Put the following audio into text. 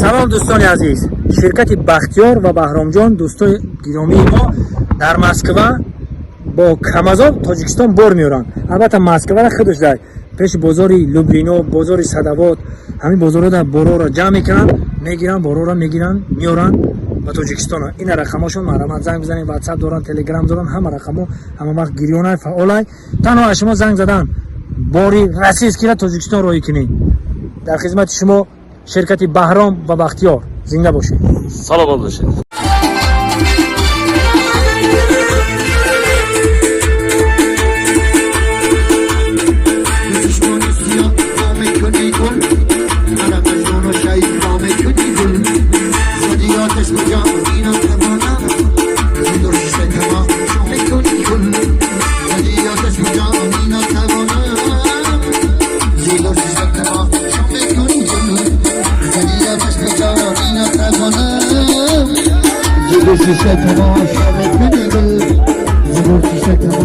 Салом, дӯстони азиз! Ширкати Бахтиёр ва Баҳромҷон, дӯстои гиромии мо, дар Москва бо Камазо Тоҷикистон бор меоранд. Албатта, Москвара худаш дар пеши бозори Люблино, бозори Садовод, ҳамин бозорҳо дар борҳоро ҷамъ мекунанд, мегиранд, борҳоро мегиранд, меоранд ба Тоҷикистон. Ина рақамошон, марҳамат, занг бизанед. Ватсап доранд, Телеграм доранд, ҳама рақамо ҳама вақт гирёнай, фаъолай. Танҳо аз шумо занг задан, бори российский ра Тоҷикистон роҳӣ кунед. Дар хизмати шумо ширкати Баҳром ва Бахтиёр. Зинда бошед! Саломат бошед. چشمان سیاه وا میکنی گل، مرا مجنون و شهید وا میکنی گل. زدی آتش به جان اینا توانم زیر شیشه تماشا میکنی گل. زدی آتش به جان اینا توانم زیر شیشه تماشا میکنی گل. زدی آتش به جان اینا توانم زیر شیشه تماشا میکنی گل. زیر شیشه.